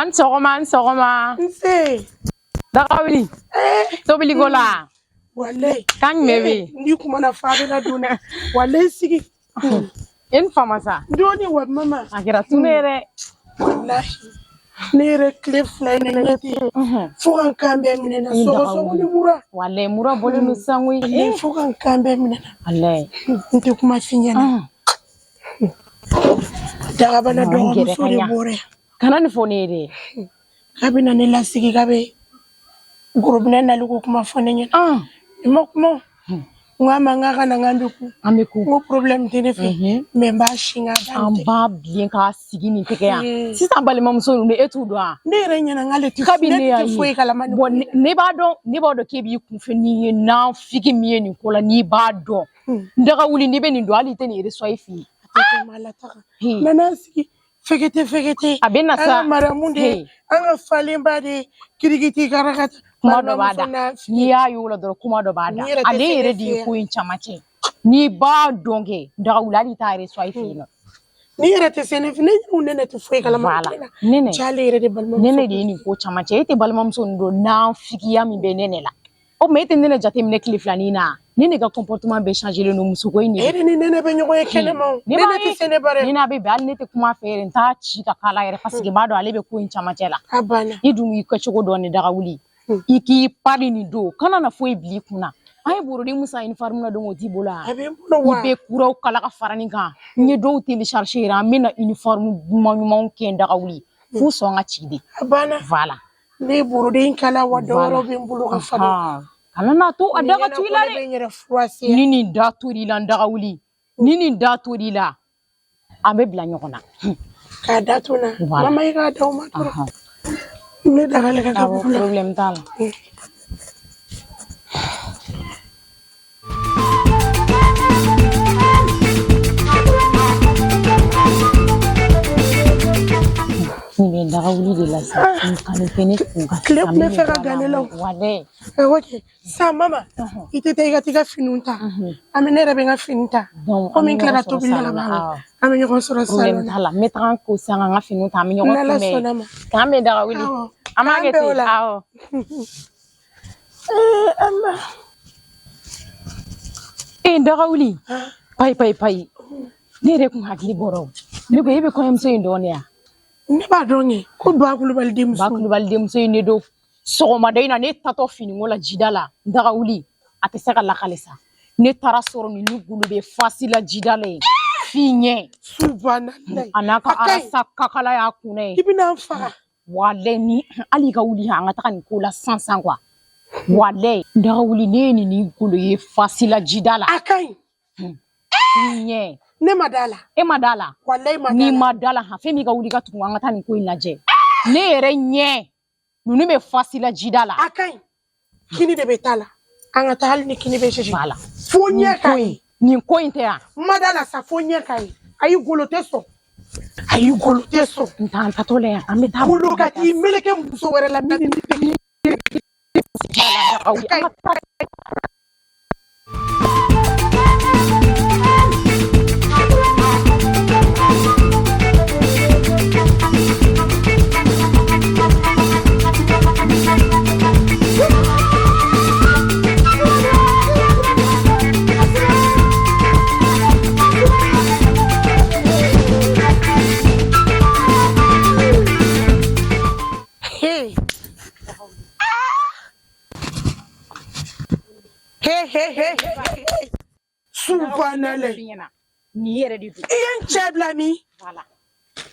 An sɔgɔma, an sɔgɔma. Nse. Dagawuli. Tobiliko la. Walayi. Kan jumɛn bɛ yen? N'i kumana fa bɛ na don na. Walayi sigi. I ni fama sa. Dɔɔni wa mama. A kɛra tunu ye dɛ. Walahi. Ne yɛrɛ tile 2 in na ne tɛ yen. Fo ka n kan bɛɛ minɛ na. Sɔgɔsɔgɔ ni mura. Walayi mura bɔlen don sisan koyi. Walayi fo ka n kan bɛɛ minɛ na. Walayi. N tɛ kuma f'i ɲɛna. Dagabana dɔgɔmuso de bɔra yan. Kana nin fɔ ne ye dɛ. K'a bɛ na ne lasigi k'a bɛ gorobinɛ nali ko kuma fɔ ne ɲɛna. Ne ma kuma. N k'a ma n k'a ka na n k'an bɛ ku. An bɛ ku. N ko problème tɛ ne fɛ. Mais n b'a sin k'a da. An b'a bilen k'a sigi nin tɛgɛ yan. Sisan balimamuso ninnu e t'u dɔn wa? Ne yɛrɛ ɲɛna n k'ale tɛ ne tɛ foyi kalama nin ko in na. Ne b'a dɔn, ne b'a dɔn k'e b'i kunfɛ n'i ye nafigi min ye nin ko la n'i b'a dɔn. Dagawuli n'i bɛ nin dɔn hali i tɛ nin reçoit i fɛ yen. A tɛ tɛmɛ a la taga. Nana sigi. Fɛgɛtɛ fɛgɛtɛ. A bɛ na sa. An ka maramu de ye, an ka falenba de ye, kirikiti karakata. Kuma dɔ b'a da. N'i y'a ye o la dɔrɔn kuma dɔ b'a da. Ale yɛrɛ de ye ko in caman cɛ. N'i b'a dɔn kɛ dagawuli hali i t'a reçoit i fɛ yen nɔ. N'i yɛrɛ tɛ se ne fɛ, ne ɲɛna ne tɛ foyi kalama. Voilà. Nɛnɛ. Cɛ ale yɛrɛ de balimamuso. Nɛnɛ de ye nin ko caman cɛ. E tɛ balimamuso ninnu dɔn nafigiya min bɛ nɛnɛ la. O tuma e tɛ nɛnɛ jateminɛ tile filanin na. Nɛnɛ ka comportement bɛɛ changé len don musoko in de. E ni nɛnɛ bɛ ɲɔgɔn ye kɛnɛma o. Nɛnɛ tɛ se ne bara. Nɛnɛ bɛ bɛn hali ne tɛ kuma fɛ yɛrɛ n t'a ci ka k'a la yɛrɛ parce que n b'a dɔn ale bɛ ko in camancɛ la. A banna. I dun y'i kɛcogo dɔn ne dagawuli. I k'i pari nin don kana na foyi bila i kunna. An ye boroden mun san uniforme na don o t'i bolo wa? A bɛ n bolo wa? I bɛ kuraw kala ka fara nin kan. N ye dɔw télécharger yɛrɛ an bɛ na uniforme ɲuman ɲumanw kɛ dagawuli. F'u sɔn ka ci de. A banna. Voilà. Ne ye boroden kala wa dɔ wɛrɛw bɛ n bolo ka fara. Kana n'a to a da ka to i la dɛ. Ni nin da tor'i la n dagawuli. Ni nin da tor'i la an bɛ bila ɲɔgɔn na. K'a da to n na. Mama i k'a da o ma dɔrɔn. Ne dagalen ka Awɔ, problème t'a la. Nin bɛ dagawuli de la sisan. Nin ka nin kɛ ne kun kan. Tile tun bɛ fɛ ka gan ne la o. Walayi. Ok sisan mama i tɛ taa i ka t'i ka finiw ta. An bɛ ne yɛrɛ bɛ n ka fini ta. Komi n tilara tobili la ka ban. An bɛ ɲɔgɔn sɔrɔ salon na. Problème t'a la. N bɛ taga n ko sisan ka n ka finiw ta an bɛ ɲɔgɔn N'Ala kunbɛn. sɔnna ma. K'an bɛn dagawuli. An b'a kɛ ten. Awɔ. Ala. E dagawuli. Payi payi payi. Ne yɛrɛ kun hakili bɔra o. Ne ko e bɛ kɔɲɔmuso in dɔn de wa? Ne b'a dɔn kɛ ko Ba Kulubali denmuso. Ba Kulubali denmuso in de don. Sɔgɔmada in na ne tatɔ finiko la jida la dagawuli a tɛ se ka lakale sa. Ne taara sɔrɔ nin ni golo bɛ fasi la jida la yen. F'i ɲɛ. Subhanallah. A n'a ka arasa kakala y'a kunna ye. I bɛna n faga. Walayi ni hali i ka wuli an ka taga nin ko la sisan sisan quoi. Walayi dagawuli ne ye nin ni golo ye fasi la jida la. A ka ɲi. Ɲɛ. Ne ma da la. E ma da la. Walayi ma da la. N'i ma da la han fɛn min ka wuli ka tugu an ka taa nin ko in lajɛ. Ne yɛrɛ ɲɛ ninnu bɛ fasi la jida la. A ka ɲi. Kini de bɛ taa la. An ka taa hali ni kini bɛ sisi. Voilà. Fo ɲɛ ka ye. Nin ko in tɛ yan. N ma da la sa fo ɲɛ ka ye. Ayi golo tɛ sɔn. Ayi golo tɛ sɔn. N t'an tatɔ la yan an bɛ taa. Golo ka t'i meleke muso wɛrɛ la min ni tɛ. An ka taa. Hey. Hey, hey, hey, hey. Subhanallah. Nin yɛrɛ de don. I ye n cɛ bila min? Voilà.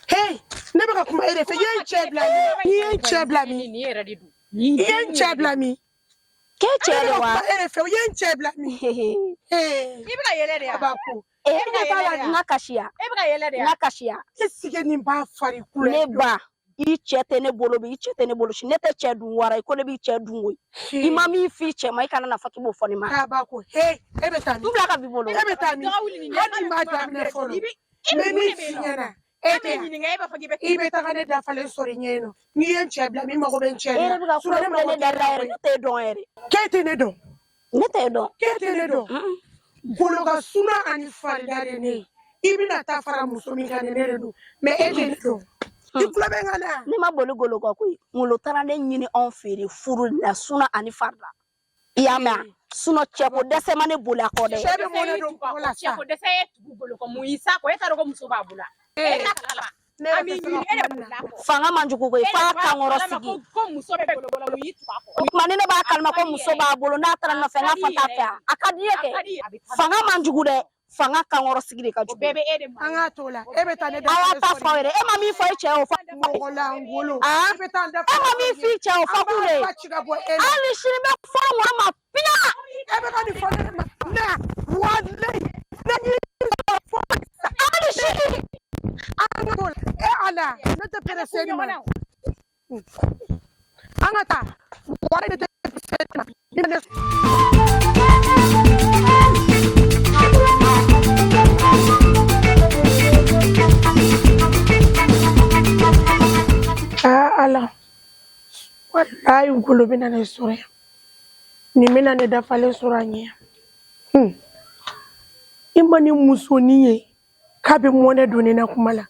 Hey, ne bɛ ka kuma e de fɛ. I ye n cɛ bila min? I ye n cɛ bila min? Nin yɛrɛ de don. I ye n cɛ bila min? K'e cɛ de wa? Ne bɛ ka kuma e de fɛ. I ye n cɛ bila min? I bɛ ka yɛlɛ de wa? Kabako. E bɛ ka n ka kasiya. E bɛ ka yɛlɛ de wa? N ka kasiya. E sigi nin b'a fari kulɛ. Ne ba. I cɛ tɛ ne bolo bi, i cɛ tɛ ne bolo si. Ne tɛ cɛ dun wara ye, ko ne b'i cɛ dun koyi. I ma min f'i cɛ ma, i kana na fɔ k'i b'o fɔ ne ma. Kabako, he, e bɛ taa min? N bila ka b'i bolo. E bɛ taa min? Hali n'i m'a daminɛ fɔlɔ. N bɛ min f'i ɲɛna. E tɛ yan. I bɛ taga ne dafalen sɔrɔ i ɲɛ yen nɔ. N'i ye n cɛ bila min, mago bɛ n cɛ E yɛrɛ bɛ ka la. kuma ne da la yɛrɛ, ne t'e dɔn yɛrɛ. K'e tɛ ne dɔn. Ne t'e dɔn. K'e tɛ ne dɔn. Golo ka suna ani farida de ne ye. I bɛna taa fara muso min kan ne de don. Mais e tɛ ne dɔn. I tulo bɛ n kan na. Ne ma boli golo kɔ koyi. Ngolo taara ne ɲini anw fɛ de furu la suna ani farida. I y'a mɛn wa? Sinɔn cɛko dɛsɛ ma ne boli a kɔ dɛ. Cɛ bɛ mɔnɛ don kɔ la sa. Cɛko dɛsɛ ye tugu golo kɔ mun y'i s'a kɔ e t'a dɔn ko muso b'a bolo. E t'a kalama. Ne yɛrɛ An b'i tɛ se ɲini ka e de kuma nin bolila na. a kɔ. Fanga man jugu koyi E de f'a b'a kankɔrɔ kalama sigi. ko muso bɛ golo bolo mun y'i tugu a kɔ. O tuma ni ne b'a kalama A ko ka di muso yɛrɛ. b'a bolo n'a taara A nɔfɛ n ka k'a di fɔ n t'a yɛrɛ. fɛ a ka di n ye A kɛ. ka di a bɛ taa. Fanga man jugu dɛ. Fanga kankɔrɔ sigi de ka O jugu. bɛɛ bɛ e de ma. An k'a t'o la. E bɛ taa ne A y'a dafalen ta sɔrɔ fɔ aw yen. yɛrɛ. E ma min fɔ i cɛ ye o fɔ. Mɔgɔ lankolon. Aa I bɛ taa n e ma dafalen min sɔrɔ f'i yen. cɛ ye o fɔ An kun b'a de. ba ci ka bɔ e la. Hali sini n bɛ fɔlɔ ŋɔrɔ ma piya. E bɛ ka nin fɔ ne ma. Na walayi ne y'i sɔrɔ fo sa. Hali sini. An ka t'o la. E Ala ne tɛ perese nin ma. An ka taa. Walayi ne tɛ perese nin ma. Ni ne Aa Ala walayi ngolo bɛna ne sɔrɔ yan. Nin bɛna ne dafalen sɔrɔ a ɲɛ. I ma ni musonin ye k'a bɛ mɔnɛ don ne na kuma la.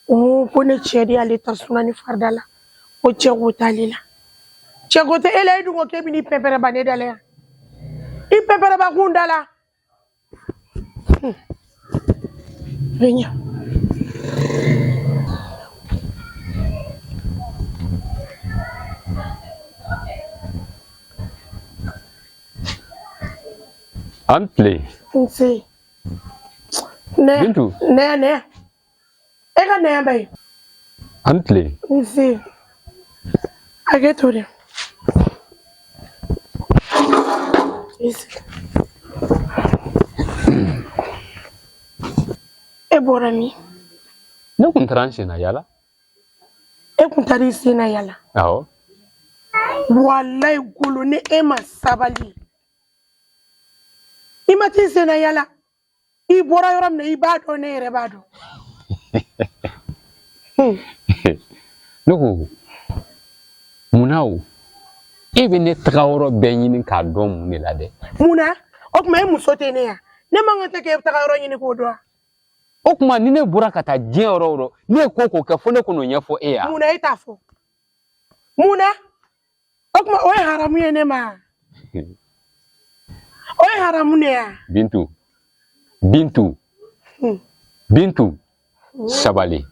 O ko ne cɛ de y'ale ta suna ni farida la. O cɛ ko t'ale la. Cɛ ko tɛ e la e dun ko k'e bɛ n'i pɛpɛrɛba ne da la yan. I pɛpɛrɛba kun da la. Bɛ ɲɛ. An tile. Nse. Nɛ. Bintu. Nɛ nɛ. E ka nɛ ba ye. An tile. Nse. Hakɛ to dɛ. Nse. E bɔra min? Ne kun taara n sen na yala. E kun taara i sen na yala. Awɔ. Walayi golo ni e ma sabali. I ma t'i sen na yala. I bɔra yɔrɔ min na i b'a dɔn ne yɛrɛ b'a dɔn. Ne ko munna o e bɛ ne taga yɔrɔ bɛɛ ɲini k'a dɔn mun de la dɛ. Munna? O tuma e muso tɛ ne ya. Ne man kan tɛ k'e taga yɔrɔ ɲini k'o dɔn wa? O tuma ni ne bɔra ka taa diɲɛ yɔrɔ o yɔrɔ ne ye ko o ko kɛ fo ne k'o ɲɛfɔ e ye. Munna e t'a fɔ? Munna? O tuma o ye haramu ye ne ma. O ye haramu de ya. Bintu. Bintu. Bintu. Sabali.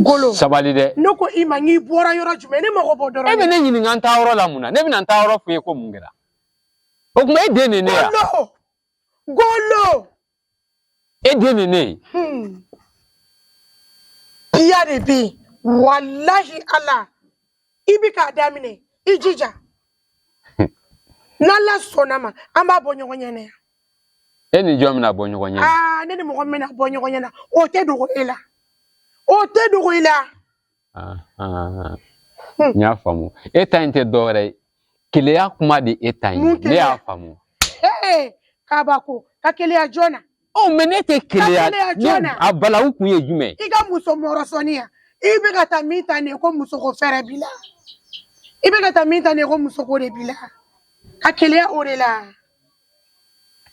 Golo. Sabali dɛ. Ne ko i ma n'i bɔra yɔrɔ jumɛn ne mago b'o dɔrɔn. E bɛ ne ɲininka n taa yɔrɔ la mun na? Ne bɛna n taa yɔrɔ f'i ye ko mun kɛra? O tuma e den de ye ne ye wa? Golo. Golo. E den de ye ne ye. Biya de bɛ yen. Walahi Ala. I bɛ k'a daminɛ. I jija. N'Ala sɔnna ma an b'a bɔ ɲɔgɔn ɲɛna yan. E ni jɔn bɛna bɔ ɲɔgɔn ɲɛna? Aa ne ni mɔgɔ min bɛna bɔ ɲɔgɔn ɲɛna o tɛ dogo e la. O tɛ dogo i la. N y'a faamu. E ta in tɛ dɔwɛrɛ ye. Keleya kuma de e ta in Mun ye. Ne y'a keleya? faamu. Ee kabako ka keleya joona. Ɔ mɛ ne tɛ keleya. Ka keleya joona. A balawu kun ye jumɛn ye? I ka muso mɔrɔsɔni yan. I bɛ ka taa min ta nin ye ko musoko fɛrɛ b'i la. I bɛ ka taa min ta nin ye ko musoko de b'i la. Ka keleya o de la.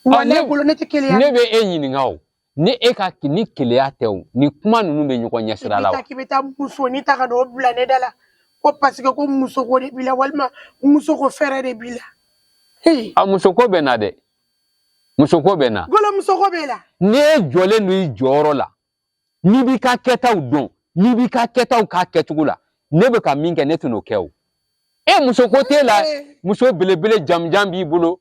Walayi bolo ne tɛ keleya. Ne bɛ e ɲininka o. Ni e ka ni keleya tɛ o, ni kuma ninnu bɛ ɲɔgɔn ɲɛ sira la o. K'i bɛ taa musonin ta ka n'o bila ne da la. Ko parce que ko musoko de b'i la walima musoko fɛrɛ de b'i la. A musoko bɛ na dɛ. Musoko bɛ na. Golo musoko b'e la. N'e jɔlen don i jɔyɔrɔ la, n'i b'i ka kɛtaw dɔn, n'i b'i ka kɛtaw k'a kɛcogo la, ne bɛ ka min kɛ ne tɛn'o kɛ o. E musoko t'e la, muso belebele jamujan b'i bolo,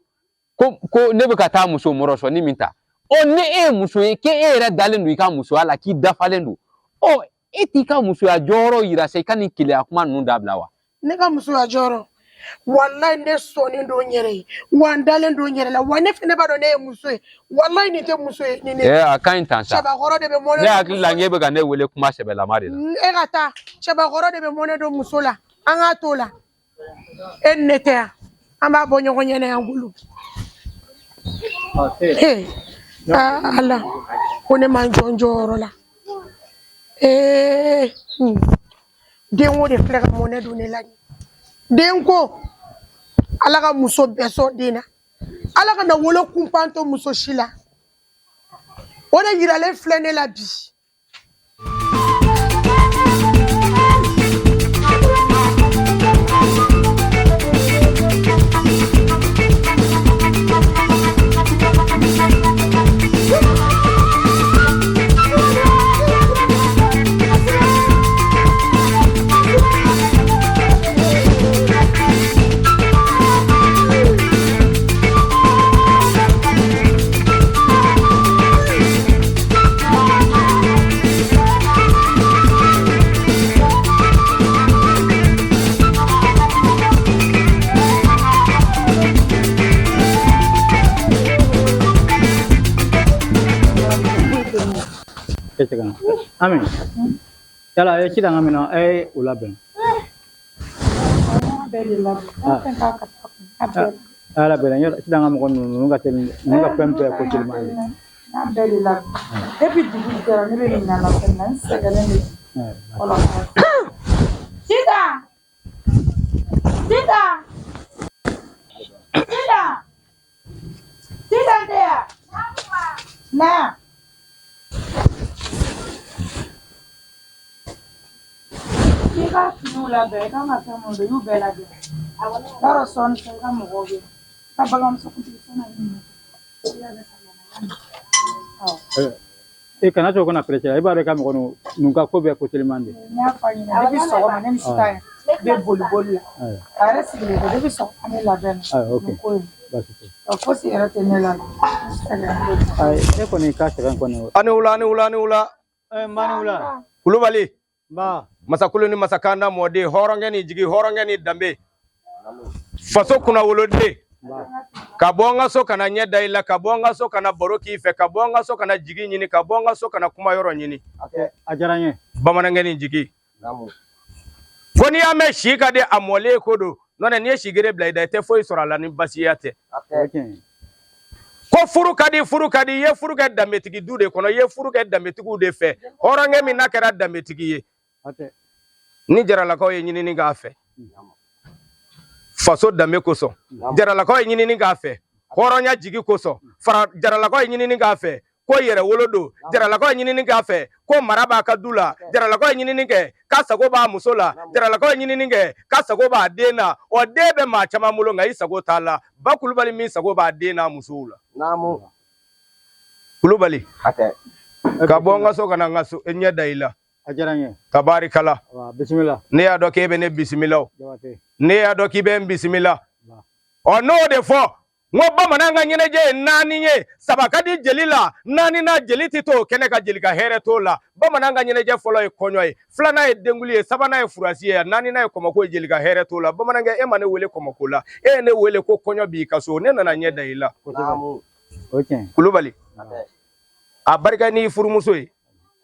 ko ne bɛ ka taa muso mɔrɔsɔni min ta. Ɔ ni e ye muso ye k'e yɛrɛ dalen don i ka musoya la k'i dafalen don, ɔ e t'i ka musoya jɔyɔrɔ yira sa i ka nin keleya kuma ninnu dabila wa? Ne ka musoya jɔyɔrɔ walayi ne sɔnnen don n yɛrɛ ye wa n dalen don n yɛrɛ la wa ne fɛnɛ b'a dɔn ne ye muso ye walayi nin tɛ muso ye ni ne. A ka ɲi tan sa. Cɛbakɔrɔ de bɛ mɔnɛ. Ne hakili la n k'e bɛ ka ne wele kuma sɛbɛlama de la. E ka taa cɛbakɔrɔ de bɛ mɔnɛ don muso la an k'a t'o la e ni ne tɛ yan an b'a bɔ ɲɔgɔn ɲɛna yan bolo. Ala ko ne ma n jɔ n jɔyɔrɔ la. Denko de filɛ ka mɔnɛ don ne la denko ala ka muso bɛɛ sɔn den na ala ka na wolo kunpan to muso si la o de yiralen filɛ ne la bi. E sɛgɛnna. Ami, yala e ci ka min na, e ye o labɛn. Bɛɛ de labɛn. Fɛn k'a ka taa kun. A bɛɛ. A labɛn yala sisan ka mɔgɔ ninnu ka teli, ninnu ka fɛn bɛɛ ko teliman ye. N y'a bɛɛ de labɛn. Depuis dugu jɛra ne bɛ ɲinɛ la fɛn na, n sɛgɛnnen de don. Sitan! Sitan! Sitan! Sitan tɛ yan? Na. I ka finiw labɛn, i kan ka fɛn minnu don, i y'u bɛɛ labɛn. Yarɔ sɔɔni sa i ka mɔgɔw bɛ yen. I ka balimamuso kuntigi sɔnni a bɛ minɛ. I labɛn ka na n'a ye. E kana to kana pressé, i b'a dɔn i ka mɔgɔ ninnu ka ko bɛɛ ko teliman de. N y'a fɔ a ɲɛna depuis sɔgɔma ne ni Sitan bɛ boli boli la. A yɛrɛ sigilen don depuis sɔgɔma ne labɛn na. Ayiwa, ok. Nin ko in. Baasi tɛ. Fosi yɛrɛ tɛ ne la. N sɛgɛnnen don. Ayi, e kɔni ka sɛgɛn kɔni. Ani wula, ani wula, ani wula. N ba ni wula. Kulubali. Nba. Masakulu ni masakanda mɔden, hɔrɔnkɛ ni jigi, hɔrɔnkɛ ni danbe. Faso kunnawoloden. Ka bɔ n ka so ka na ɲɛ da i la, ka bɔ n ka so ka na baro k'i fɛ, ka bɔ n ka so ka na jigi ɲini, ka bɔ n ka so ka na kuma yɔrɔ ɲini. A diyara n ye. Bamanankɛ ni jigi. Ko n'i y'a mɛn si ka di a mɔlen ko don, n'o tɛ n'i ye sigere bila i da, i tɛ foyi sɔrɔ a la ni basiya tɛ. Ko furu ka di, furu ka di, i ye furu kɛ danbetigi du de kɔnɔ, i ye furu kɛ danbetigiw de fɛ. Hɔrɔnkɛ min n'a kɛra danbetigi ye, ni jaralakaw ye ɲinini k'a fɛ faso danbe kosɔn, jaralakaw ye ɲinini k'a fɛ hɔrɔnya jigi kosɔn, fara jaralakaw ye ɲinini k'a fɛ ko yɛrɛwolo don, jaralakaw ye ɲinini k'a fɛ ko mara b'a ka du la, jaralakaw ye ɲinini kɛ k'a sago b'a muso la, jaralakaw ye ɲinini kɛ k'a sago b'a den na. Ɔ den bɛ maa caman bolo nka i sago t'a la. Ba Kulubali min sago b'a den n'a musow la. Kulubali, ka bɔ n ka so ka na n ka so ɲɛ da i la. A diyara n ye. Tabarikala. Bisimila. Ne y'a dɔn k'e bɛ ne bisimila o. Ne y'a dɔn k'i bɛ n bisimila. Ɔ n'o de fɔ n ko bamanan ka ɲɛnajɛ ye naani ye, saba ka di jeli la, naani na jeli tɛ to o kɛnɛ ka jeli ka hɛrɛ t'o la. Bamanan ka ɲɛnajɛ fɔlɔ ye kɔɲɔ ye, filanan ye denkuli ye, sabanan ye furasi ye, naaninan ye kɔmɔko ye, jeli ka hɛrɛ t'o la. Bamanankɛ, e ma ne wele kɔmɔko la, e ye ne wele ko kɔɲɔ b'i ka so, ne nana ɲɛ da i la. Kulubali, a barika n'i furumuso ye,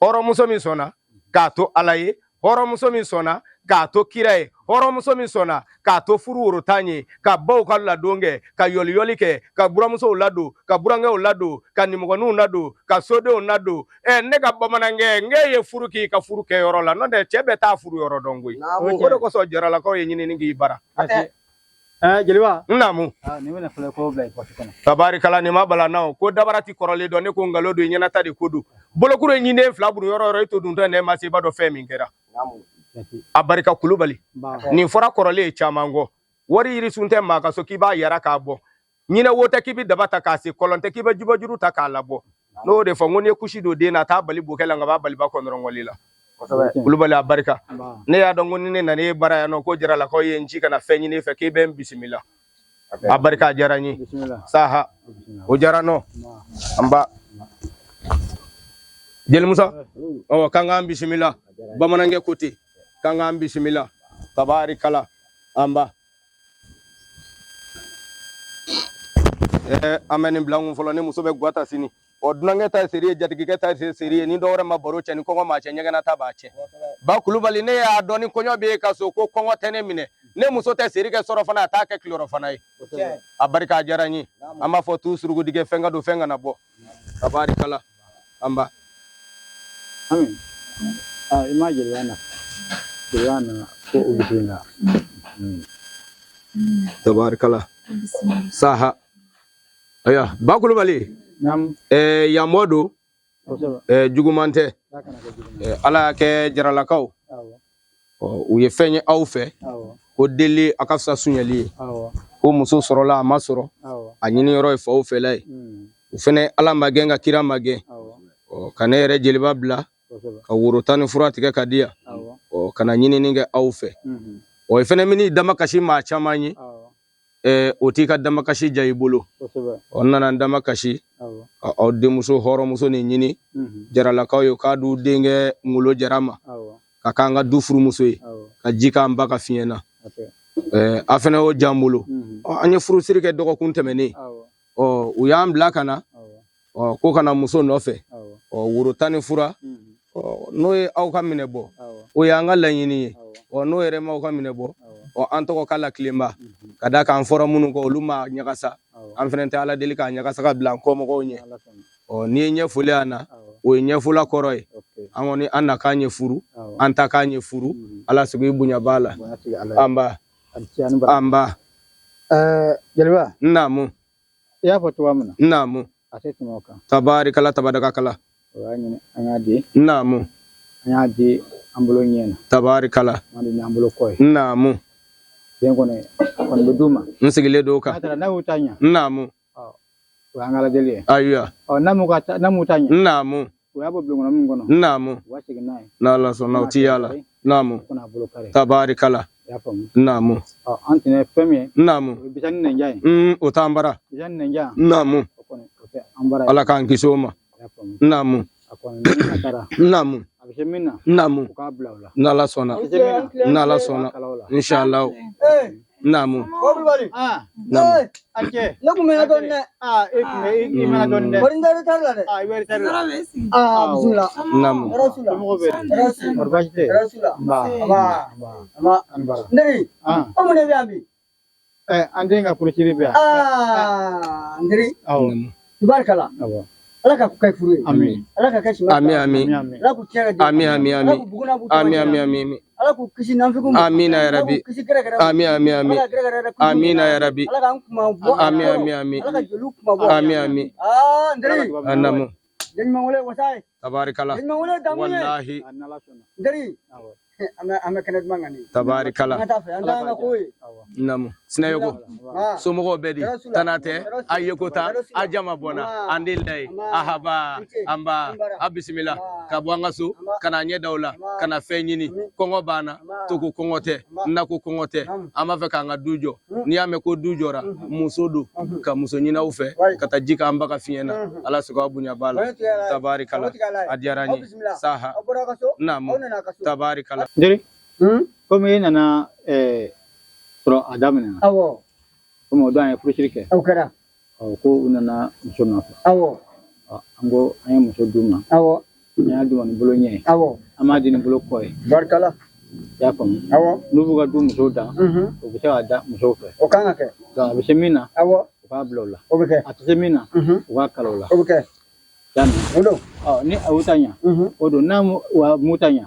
hɔrɔnmuso min sɔnna k'a to Ala ye, hɔrɔnmuso min sɔnna k'a to kira ye, hɔrɔnmuso min sɔnna k'a to furu worotan ye, ka baw ka ladon kɛ, ka yɔliyɔli kɛ, ka buramusow ladon, ka burankɛw ladon, ka nimɔgɔninw ladon, ka sodenw ladon. Ne ka bamanankɛ, n k'e ye furu k'i ka furu kɛyɔrɔ la, n'o tɛ cɛ bɛɛ t'a furu yɔrɔ dɔn koyi. O de kosɔn jaralakaw ye ɲinini k'i bara. Jeliba. Naamu. Nin bɛna filɛ ko bila i pɔsi kɔnɔ. Tabarikala, nin ma bala na o. Ko dabara ti kɔrɔlen dɔn, ne ko nkalon don, i ɲɛnata de ko don. Bolokuru ye ɲinden fila buru yɔrɔ yɔrɔ, i to duntɔ nɛ ma se, i b'a dɔn fɛn min kɛra. A barika Kulubali. Nin fɔra kɔrɔlen ye caman kɔ. Wari yirisun tɛ maa ka so k'i b'a yara k'a bɔ. Ɲinɛ wo tɛ k'i bɛ daba ta k'a se, kɔlɔn tɛ k'i bɛ jubajuru ta k'a labɔ. N'o de fɔ n ko n'i ye kusi don den na, a t'a bali bokɛ la, nka a b'a bali ba kɔnɔrɔngɔli la. Kulubali, a barika. Ne y'a dɔn ko ni ne nana e bara yan nɔ, ko jaralakaw ye n ci ka na fɛn ɲini e fɛ, k'e bɛ n bisimila. A barika, a diyara n ye. Saha, o diyara nɔ. An ba jeli Musa, ɔ k'an k'an bisimila. Bamanankɛ ko ten, k'an k'an bisimila. Tabarikala, an ba. An bɛ nin bila n kun fɔlɔ, ne muso bɛ gwa ta sini. Ɔ dunankɛ ta ye seri ye, jatigikɛ ta ye seri ye, ni dɔwɛrɛ ma baro cɛ, ni kɔngɔ m'a cɛ, ɲɛgɛnna ta b'a cɛ. Ba Kulubali, ne y'a dɔn ni kɔɲɔ b'e ka so ko kɔngɔ tɛ ne minɛ. Ne muso tɛ seri kɛ sɔrɔ fana, a t'a kɛ kilɔrɔ fana ye. A barika, a diyara n ye. An b'a fɔ tu surukudigɛ, fɛn ka don, fɛn kana bɔ. Tabarikala, an ba. Ami, i ma jeliba na. Jeliba nana ko o bisimila. Tabarikala. Saha. Ayiwa, Ba Kulubali. Yanbɔ don. Juguman tɛ. Ala y'a kɛ jaralakaw. U ye fɛn ye aw fɛ. Ko deli a ka fisa sunyali ye. Ko muso sɔrɔla a ma sɔrɔ. A ɲini yɔrɔ ye faw fɛla ye. U fɛnɛ Ala ma gɛn ka kira ma gɛn. Ka ne yɛrɛ jeliba bila. Ka woro tan ni fura tigɛ ka di yan. Ka na ɲinini kɛ aw fɛ. I fɛnɛ min'i damakasi maa caman ye. O t'i ka damakasi diya i bolo. N nana n damakasi ka aw denmuso hɔrɔnmuso nin ɲini jaralakaw ye, k'a d'u denkɛ Ngolo Jara ma, ka k'an ka du furumuso ye, ka ji k'an ba ka fiɲɛ na. A fɛnɛ y'o diya n bolo. An ye furusiri kɛ dɔgɔkun tɛmɛnen. U y'an bila ka na, ko ka na muso nɔfɛ. Woro tan ni fura. N'o ye aw ka minɛ bɔ, o y'an ka laɲini ye. Ɔ, n'o yɛrɛ m'aw ka minɛ bɔ, ɔ, an tɔgɔ ka lakilenba ka d'a kan an fɔra minnu kɔ, olu ma ɲagasa. An fɛnɛ tɛ Ala deli k'a ɲagasa ka bila an kɔmɔgɔw ɲɛ. Ɔ, n'i ye ɲɛfɔli an na, o ye ɲɛfɔla kɔrɔ ye. An kɔni, an nakan ye furu, an ta k'an ye furu. Ala sigi bonya b'a la. An ba, an ba. Jeliba. Naamu. I y'a fɔ cogoya min na. Naamu. A tɛ tɛmɛ o kan. Tabarikala, tabadakakala. O y'a ɲini, an y'a di. Naamu. An y'a di an bolo ɲɛ na. Tabarikala. An di n'an bolo kɔ ye. Naamu. Den kɔni, a kɔni bɛ d'u ma. N sigilen don o kan. N'a taara, n'a y'u ta ɲɛ. Naamu. O y'an ka Ala deli ye. Ayiwa. Ɔ, n'a m'u ka ta, n'a m'u ta ɲɛ. Naamu. O y'a bɔ bulon kɔnɔ min kɔnɔ. Naamu. U ka segin n'a ye. N'Ala sɔnna, o ti y'a la. Naamu. O kana bolo kari. Tabarikala. I y'a faamu. Naamu. Ɔ, an tɛnɛ ye fɛn min ye. Naamu. O ye bitani nɛnja ye. O t'an bara. Bitani nɛnja. Naamu. O kɔni, o tɛ an bara ye. Ala k'an kisi o ma. I y'a faamu. Naamu. A kɔni, ni a taara. Naamu. A bɛ se min na. Naamu. U k'a bila o la. N'Ala sɔnna. A bɛ se min na. N'Ala sɔnna. U k'a kala o la. Inshallah. Naamu. Kulubali. Naamu. A cɛ. Ne kun bɛ dɔɔnin dɛ. Aa, e kun bɛ i mɛnna dɔɔnin dɛ. Kɔni n taara tari la dɛ. Aa, i bɛ tari la. Aa, bisimila. Naamu. Hɛrɛ s'u la. Somɔgɔw bɛ di? Hɛrɛ s'u la. Kɔri baasi tɛ yen? Hɛrɛ s'u la. Nba. Nba. Nba. Nba. An bara. N teri. Ah. Aw mun de bɛ yan bi? Ɛ, an den ka furusiri bɛ yan. Aa, n teri. Awɔ. Tubarikala. Awɔ. Ala ka kɛ furu ye. Amin. Ala ka kɛ sima. Ami, ami. Amin, amin. Ala k'u tiɲɛ ka di. Ami, ami, ami. Ala k'u bugun n'a b'u Ami, tɔgɔ ami, ɲɛ. ami, ami. Ala k'u kisi nafigiw ma. Amina ya Ala Rabbi. k'u kisi gɛrɛgɛrɛ ma. Ami, ami, ami. Ala ka gɛrɛgɛrɛ yɛrɛ kisi u Amina ma. ya Rabbi. Ala k'an kuma bɔ. Ami, ami, ami. Ala ka joliw kuma bɔ. Ami, ami. Aa, n teri. Naamu. Den ɲuman wele wasa ye. Tabarikala. Den ɲuman wele damu ye. Wallahi. A n'Ala sɔnna. N teri. Awɔ. An bɛ kɛnɛ duman kan nin ye. Tabarikala. An ka taa fɛ, an t'an ka ko ye. Naamu. Sinayoko. Ah. Somɔgɔw bɛ di? Hɛrɛ s'u la. Tana tɛ? Hɛrɛ s'u la. A ye ko ta? Hɛrɛ s'u la. A jama bɔnna. Nba. An den la ye. Nba. Ahaba. N ce. An ba. N bara. A bisimila. Nba. Ka bɔ an ka so. Nba. Ka na ɲɛ da o la. Nba. Ka na fɛn ɲini. Kɔngɔ b'an na. Nba. Toko kɔngɔ tɛ. Nba. Nako kɔngɔ tɛ. Naamu. An b'a fɛ k'an ka du jɔ. N'i y'a mɛn ko du jɔra, muso don. Ka muso ɲini aw fɛ. Wayi. Ka taa ji k'an ba ka fiɲɛ na. Ala sɔgɔ aw bonya b'a la. Bonya tigɛ Ala ye. Tabarikala. Aw tigɛ Ala ye. A diyara n Aw ye. bisimila. Saha. Aw bɔra aw ka so. Naamu. Aw nana a ka so. Tabarikala. N teri. Hmm? Komi e nana sɔrɔ a daminɛ na. Awɔ. Komi o don an ye furusiri kɛ. O kɛra. Ɔ, ko u nana muso nɔfɛ. Awɔ. Ɔ, an ko an ye muso d'u ma. Awɔ. An y'a d'u ma ni bolo ɲɛ ye. Awɔ. An m'a di ni bolo kɔ ye. Barikala. I y'a faamu. Awɔ. N'u b'u ka du musow dan, u bɛ se k'a da musow fɛ. O kan ka kɛ. Donc a bɛ se min na, Awɔ. u k'a bila o la. O bɛ kɛ. A tɛ se min na, u k'a kala o la. O bɛ kɛ. I y'a mɛn. O don. Ɔ, ni a y'u ta ɲa, o don. N'a wa m'u ta ɲa,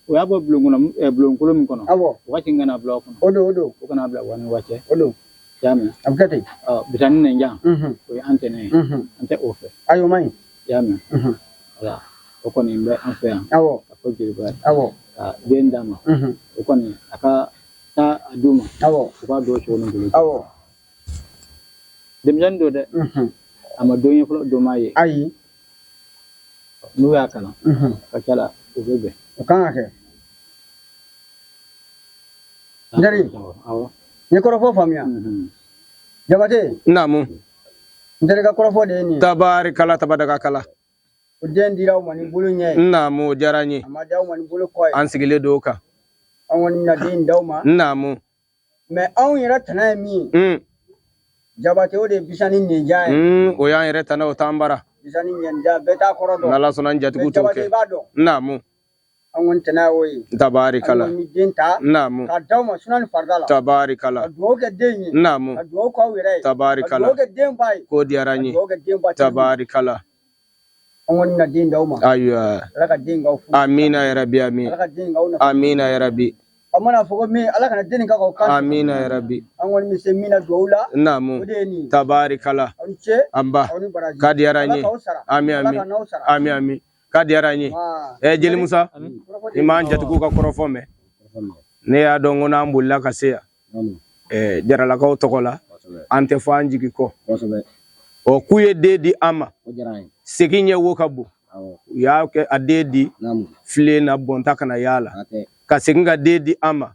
o y'a bɔ bulon kɔnɔ, bulonkolon min kɔnɔ, Awɔ. u ka segin ka na bila o kɔnɔ. O don, o don. U kana bila wa ni wa cɛ. O don. I y'a mɛn. A bɛ kɛ ten. Ɔ, bitani nɛnjan, o ye an tɛnɛ ye. An tɛ o fɛ. Ayi, o man ɲi. I y'a mɛn. Wala, o kɔni bɛ an fɛ yan. Awɔ. Ka fɔ jeliba ye. Awɔ. Ka den d'a ma. O kɔni, a ka taa a d'u ma. Awɔ. U k'a don sogo ni golo. Awɔ. Denmisɛnnin don dɛ. A ma don ye fɔlɔ, don m'a ye. Ayi. N'u y'a kalan, a ka ca la, u bɛ bɛn. O kan ka kɛ. N teri. Awɔ. N ye kɔrɔfɔ faamuya. Jabate. Naamu. N teri ka kɔrɔfɔ de ye nin ye. Tabarikala, tabadakakala. O den dira aw ma ni bolo ɲɛ ye. Naamu, o diyara n ye. A ma di aw ma ni bolo kɔ ye. An sigilen don o kan. An kɔni bɛna den d'aw ma. Naamu. Mais anw yɛrɛ tana ye min ye. Jabate, o de ye bisani nɛnjan ye. O y'an yɛrɛ tana, o t'an bara. Bisani nɛnjan, bɛɛ t'a kɔrɔ dɔn. N'Ala sɔnna, n jatigiw Mais t'o Jabate, i kɛ. b'a dɔn. Naamu. An kɔni tana y'o ye. Tabarikala. An kɔni bɛ den ta. Naamu. K'a d'aw ma suna ni farida la. Tabarikala. Ka dugawu kɛ den ye. Naamu. Ka dugawu k'aw yɛrɛ ye. Tabarikala. Ka dugawu kɛ den ba ye. K'o diyara n Ka ye. dugawu kɛ den ba tigi ye. Tabarikala. An kɔni bɛna den d'aw ma. Ayiwa. Ala ka den k'aw furu. Amina ya Rabbi, amin. Ala ka den k'aw nafa. Amina ya Rabbi. An mana fɔ ko min, Ala kana den nin k'a k'aw kan. Amina ya Rabbi. An kɔni bɛ se min na dugawu la. Naamu. O de ye nin ye. Tabarikala. Aw ni ce. An ba. Aw ni baraji. K'a diyara n Ala ye. k'aw sara. Ami, Ala ami. ka n'aw sara. Ami, ami. K'a diyara n ye. Maa. Ɛ, Jeli Musa, i m'an jatigiw ka kɔrɔfɔ mɛn. Ne y'a dɔn ko n'an bolila ka se yan, ɛ, Jaralakaw tɔgɔ la, an tɛ fɔ an jigi kɔ. Ɔ, k'u ye den di an ma. Segin ɲɛ wo ka bon. U y'a kɛ a den di filen na, bɔnta kana y'a la. Ka segin ka den di an ma,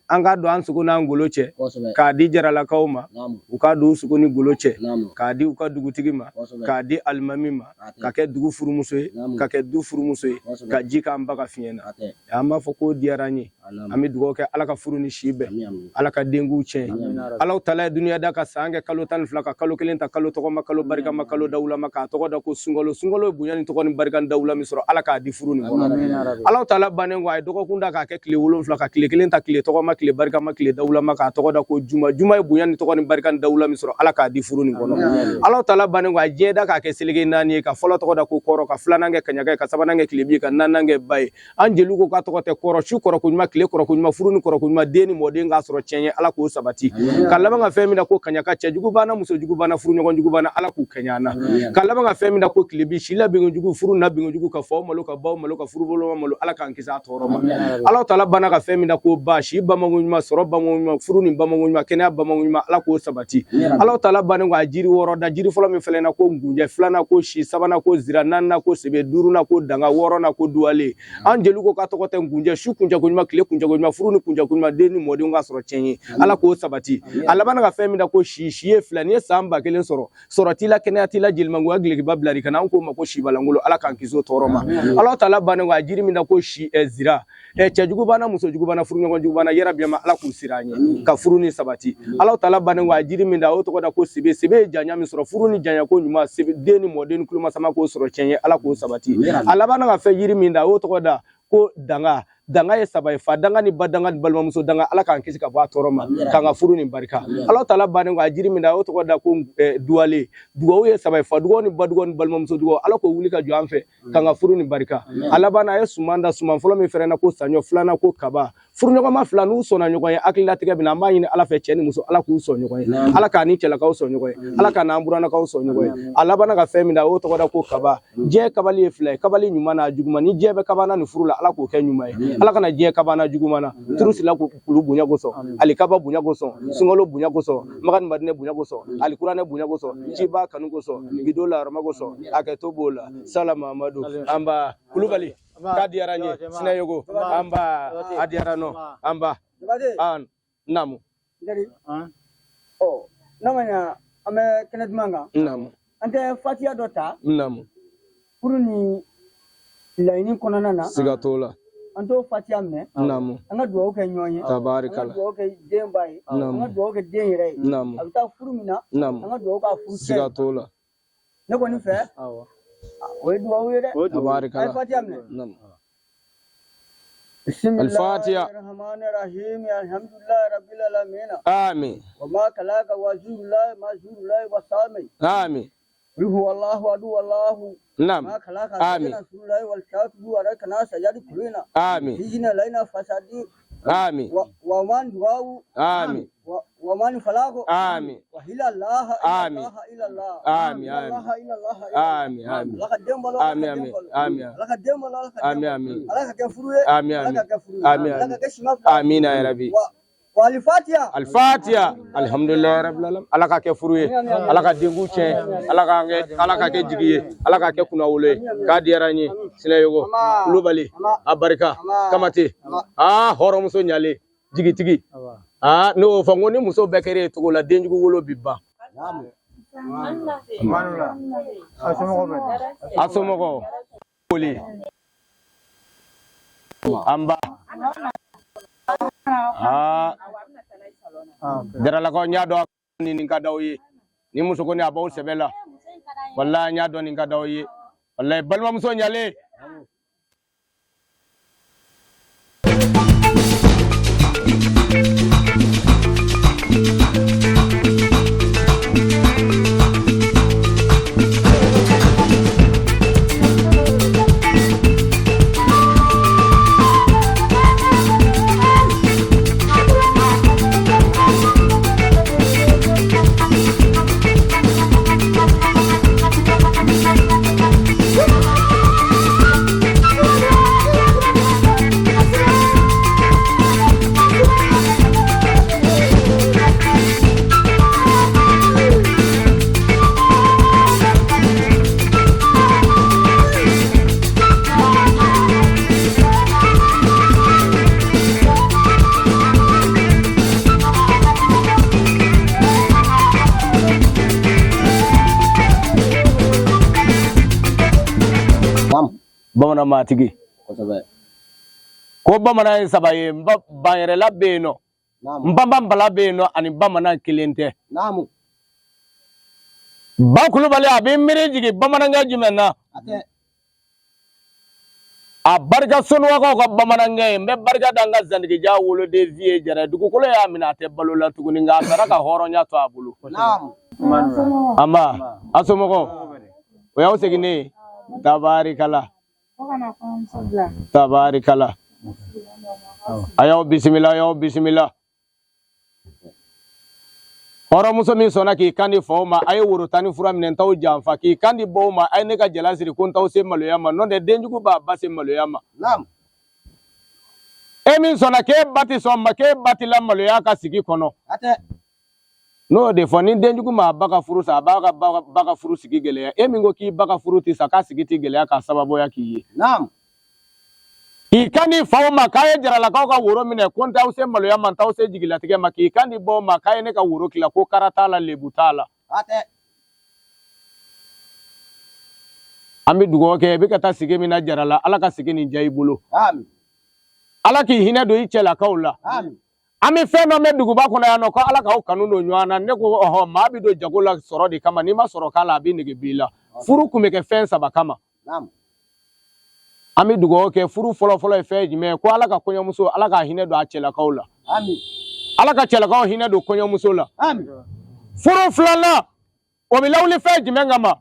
an k'a don an sogo n'an golo cɛ, k'a di jaralakaw ma, u k'a don u sogo ni golo cɛ, k'a di u ka dugutigi ma, k'a di alimami ma, ka kɛ dugu furumuso ye, ka kɛ du furumuso ye, ka ji k'an ba ka fiɲɛ na. An b'a fɔ k'o diyara an ye. An bɛ dugawu kɛ Ala ka furu ni si bɛn, Ala ka denkuw tiɲɛ. Ala tala ye duniya da ka san kɛ kalo 12, ka kalo kelen ta kalo tɔgɔma, kalo barikama, kalo dawulama, k'a tɔgɔ da ko sunkalo. Sunkalo ye bonya ni tɔgɔ ni barika ni dawula min sɔrɔ, Ala k'a di furu nin kɔnɔ. Ala tala bannen kɔ, a ye dɔgɔkun da k'a kɛ tile 7, ka tile kelen ta tile tɔgɔma, tile barikama, tile dawulama, k'a tɔgɔ da ko juma. Juma ye bonya ni tɔgɔ ni barika ni dawula min sɔrɔ, Ala k'a di furu nin kɔnɔ. Ala tala bannen kɔ, a ye diɲɛ da k'a kɛ seleke 4 ye, ka fɔlɔ tɔgɔ da ko kɔrɔ, ka filanan kɛ kaɲaka ye, ka sabanan kɛ tilebi ye, ka naaninan kɛ ba ye. An jeliw ko k'a tɔgɔ tɛ kɔrɔ, su kɔrɔ ko ɲuman, tile kɔrɔ ko ɲuman, furu ni kɔrɔ ko ɲuman, den ni mɔden k'a sɔrɔ tiɲɛ ye, Ala k'o sabati. Ka laban ka fɛn min da ko kaɲaka, cɛjugu banna, musojugu banna, furuɲɔgɔn jugu banna, Ala k'u kɛɲɛ an na. Ka laban ka fɛn min da ko tilebi, si la binkojugu, furu na binkojugu, ka faw malo, ka baw malo, ka furuboloma malo, Ala k'an kisi a tɔɔrɔ ma. Ala tala banna ka fɛn min da ko ba, si bamanko ɲuman, sɔrɔ bamanko ɲuman, furu ni bamanko ɲuman, kɛnɛya bamanko ɲuman, Ala k'o sabati. Ala tala bannen kɔ, a jiri 6 da. Jiri fɔlɔ min fɛlɛna ko ngunjɛ, filanan ko si, sabanan ko zira, naaninan ko sebe, duurunan ko danga, wɔɔrɔnan ko duwale. An jeliw ko k'a tɔgɔ tɛ ngunjɛ, su kuncɛ ko ɲuman, tile kuncɛ ko ɲuman, furu ni kuncɛ ko ɲuman, den ni mɔdenw ka sɔrɔ tiɲɛ ye, Ala k'o sabati. A labanna ka fɛn min da ko si, si ye 2, n'i ye san 1000 sɔrɔ, sɔrɔ t'i la, kɛnɛya t'i la, jelimangoya gilokiba bila i kana, an k'o ma ko sibalangolo, Ala k'an kisi o tɔɔrɔ ma. Ala tala bannen kɔ, a jiri min da ko si, zira, cɛjugu banna, musojugu banna, furuɲɔgɔn jugu banna, yɛrɛ biyama, Ala k'u sira an ɲɛ ka furu ni sabati. Ala tala bannen kɔ, a jiri min da, o tɔgɔ da ko sebe. Sebe ye janya min sɔrɔ, furu ni janya ko ɲuman, sebe, den ni mɔden ni tulomasama k'o sɔrɔ tiɲɛ ye, Ala k'o sabati. A labanna ka fɛn jiri min da, o tɔgɔ da ko danga. Danga ye 3 ye, fa danga ni ba danga ni balimamuso danga, Ala k'an kisi ka bɔ a tɔɔrɔ ma, k'an ka furu ni barika. Ala tala bannen kɔ, a jiri min da, o tɔgɔ da ko duwale. Dugawu ye 3 ye, fa dugawu ni ba dugawu ni balimamuso dugawu, Ala k'o wuli ka jɔ an fɛ k'an ka furu ni barika. A labanna, a ye suman da. Suman fɔlɔ min fɛrɛna ko saɲɔ, filanan ko kaba. Furuɲɔgɔnma 2 n'u sɔnna ɲɔgɔn ye, hakililatigɛ bɛ na. An b'a ɲini Ala fɛ, cɛ ni muso, Ala k'u sɔn ɲɔgɔn ye, Ala k'a ni cɛlakaw sɔn ɲɔgɔn ye, Ala k'a n'an burannakaw sɔn ɲɔgɔn ye. A labanna ka fɛn min da, o tɔgɔ da ko kaba. Diɲɛ kabali ye 2 ye, kabali ɲuman n'a juguman. Ni diɲɛ bɛ kabana nin furu la, Ala k'o kɛ ɲuman ye, Ala kana diɲɛ kabana juguman na. Turusila kulu bonya kosɔn, alikaba bonya kosɔn, sunkalo bonya kosɔn, Maka ni Madinɛ bonya kosɔn, alikuranɛ bonya kosɔn, ciba kanu kosɔn, gido larama kosɔn, hakɛto b'o la. Sala Mamadu, anba Kulubali, k'a diyara n ye. Sinayogo, anba, a diyara nɔ, anba an naamu. Ɔ, n'a ma ɲa an bɛ kɛnɛ duman kan, naamu, an tɛ fatiya dɔ ta, naamu, furu ni laɲini kɔnɔna na. Siga t'o la. An t'o fatiya minɛ, naamu, an ka dugawu kɛ ɲɔgɔn ye, tabarikala, an ka dugawu kɛ den ba ye, naamu, an ka dugawu kɛ den yɛrɛ ye, naamu, a bɛ taa furu min na, naamu, an ka dugawu k'a furu cɛ ye. Siga t'o la. Ne kɔni fɛ, o ye dugawu ye dɛ. Tabarikala. A ye fatiya minɛ. Naamu. بسم الله الفاتحة. الرحمن الرحيم الحمد لله رب العالمين آمين وما كلاك وزور الله ما زور الله وسامي آمين قل هو الله أحد الله نعم ما كلاك آمين رسول الله والكافر ورك ناس يد كلنا آمين هجنا لنا فسادي آمين ومن دعاء آمين ومن فلاق آمين وإلى الله آمين إلى الله آمين الله إلى الله آمين آمين الله قدام الله آمين آمين آمين الله قدام الله آمين آمين الله كفروه آمين آمين آمين آمين يا ربي والفاتحة الفاتحة الحمد لله رب العالمين ala ka kɛ furu ye, ala ka denku tiɲɛ, ala ka kɛ jigi ye, ala ka kɛ kunnawolo ye. K'a diyara n ye. Sinayogo Kulubali, a barika Kamate, aa hɔrɔnmuso ɲalen jigitigi, aa ne y'o fɔ n ko ni muso bɛɛ kɛra e cogo la, denjugu wolo bi ban. A somɔgɔw foli an ba aa Jaralakaw, n y'a dɔn nin ka d'aw ye, ni muso kɔni a b'aw sɛbɛ la, walahi n y'a dɔn nin ka d'aw ye, walahi balimamuso ɲalen. Bamanan maatigi. Kosɛbɛ. Ko bamanan ye saba ye, banyɛrɛla bɛ yen nɔ. Npanpanbala bɛ yen nɔ ani bamanan kelen tɛ. Naamu. Ba Kulubali a bɛ miiri jigin bamanankɛ jumɛn na? A barika sonuwakaw ka bamanankɛ ye. N bɛ barika da n ka zantigija woloden viye jara ye. Dugukolo y'a minɛ a tɛ balo la tuguni, nka a sara ka hɔrɔnya to a bolo. Anba, a somɔgɔw, o y'aw seginnen ye. Tabarikala, tabarikala. A y'aw bisimila, a y'aw bisimila. Hɔrɔnmuso min sɔnna k'i kan di faw ma, a ye woro tan ni fura minɛ n t'aw janfa. K'i kan di baw ma, a ye ne ka jala siri ko n t'aw se maloya ma. N'o tɛ denjugu b'a ba se maloya ma. E min sɔnna k'e ba tɛ sɔn ma, k'e ba tɛ lamaloya ka sigi kɔnɔ. N'o de fɔ, ni denjugu ma a ba ka furu sa, a b'a ka ba ka furu sigi gɛlɛya. E min ko k'i ba ka furu tɛ sa, k'a sigi tɛ gɛlɛya k'a sababuya k'i ye. K'i kan di faw ma k'a ye jaralakaw ka woro minɛ ko n t'aw se maloya ma, n t'aw se jigilatigɛ ma. K'i kan di baw ma k'a ye ne ka woro tila ko kara t'a la, lebu t'a la. An bɛ dugawu kɛ, i bɛ ka taa sigi min na Jarala, Ala ka sigi nin diya i bolo. Ala k'i hinɛ don i cɛlakaw la. An bɛ fɛn dɔ mɛn duguba kɔnɔ yan nɔ ko Ala k'aw kanu don ɲɔgɔn na. Ne ko ɔhɔ, maa bɛ don jago la sɔrɔ de kama, n'i ma sɔrɔ k'a la a bɛ nege b'i la. Furu kun bɛ kɛ fɛn saba kama. An bɛ dugawu kɛ, furu fɔlɔfɔlɔ ye fɛn jumɛn ye? Ko Ala ka kɔɲɔmuso, Ala ka hinɛ don a cɛlakaw la. Ala ka cɛlakaw hinɛ don kɔɲɔmuso la. Furu filanan, o bɛ lawuli fɛn jumɛn kama?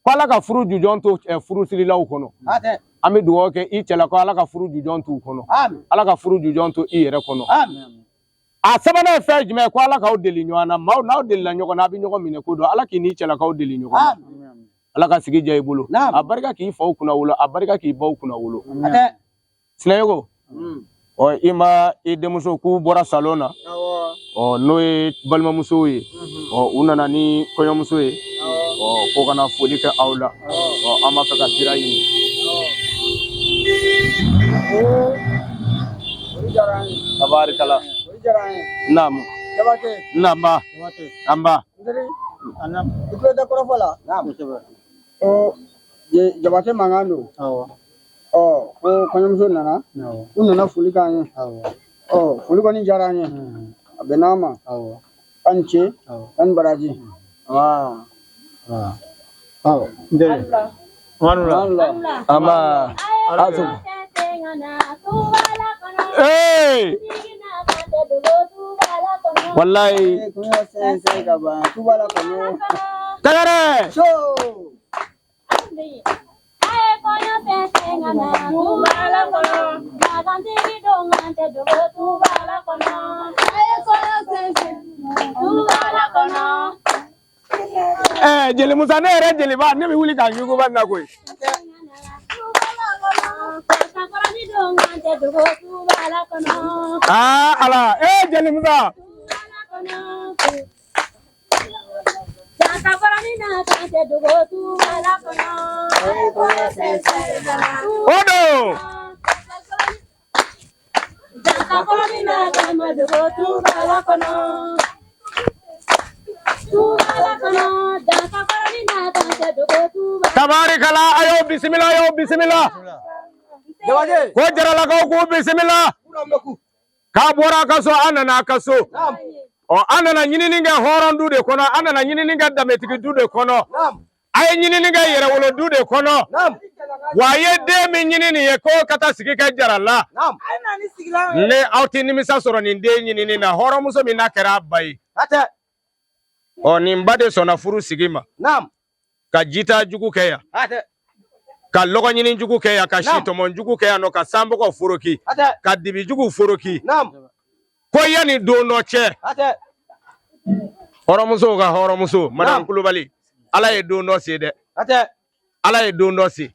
Ko Ala ka furu jujɔn to furusirilaw kɔnɔ. An bɛ dugawu kɛ i cɛlakaw, Ala ka furu jujɔn t'u kɔnɔ. Ala ka furu jujɔn to i yɛrɛ kɔnɔ. A sabanan ye fɛn jumɛn ye? Ko Ala k'aw deli ɲɔgɔn na. Maaw n'aw delila ɲɔgɔn na, a bɛ ɲɔgɔn minɛ ko dɔn. Ala k'i n'i cɛlakaw deli ɲɔgɔn na. Ala ka sigi diya i bolo. A barika k'i faw kunna wolo, a barika k'i baw kunna wolo. Sinayoko, ɔ i ma i denmuso k'u bɔra salon na, ɔ n'o ye balimamusow ye, ɔ u nana ni kɔɲɔmuso ye, ɔ ko ka na foli kɛ aw la, ɔ an b'a fɛ ka sira ɲini. Tabarikala. Naamu. Namba. Anba. I tulo tɛ kɔrɔfɔ la. Ko Jabatɛ mankan don. Ɔ ko kɔɲɔmuso nana, u nana foli k'an ye. Ɔ foli kɔni diyara an ye. A bɛnna an ma. K'a ni ce, k'a ni baraji. Anba. Asu. Ee! Wallahi. Tɛgɛrɛ. Jeli Musa, ne yɛrɛ jeliba, ne bɛ wuli ka ɲuguba na koyi. Aa Ala, jeli Musa. O don. Tabarikala, a y'aw bisimila, a y'aw bisimila. Ko jaralakaw k'u bisimila. K'a bɔra a ka so, a nana a ka so. Ɔ an nana ɲinini kɛ hɔrɔn du de kɔnɔ, an nana ɲinini kɛ danbetigi du de kɔnɔ. A ye ɲinini kɛ yɛrɛwolo du de kɔnɔ. Wa a ye den min ɲini nin ye ko ka taa sigi kɛ jara la. Ne aw tɛ nimisa sɔrɔ nin den ɲinini na, hɔrɔnmuso min n'a kɛra a ba ye. Ɔ nin ba de sɔnna furu sigi ma. Ka jita jugu kɛ yan. Ka lɔgɔ ɲini jugu kɛ yan, ka sitɔmɔ jugu kɛ yan nɔ, ka sanbɔgɔ foroki, ka dibi jugu foroki. Ko yanni don dɔ cɛ, hɔrɔnmusow ka hɔrɔnmuso, madame Kulubali, Ala ye don dɔ se dɛ. Ala ye don dɔ se.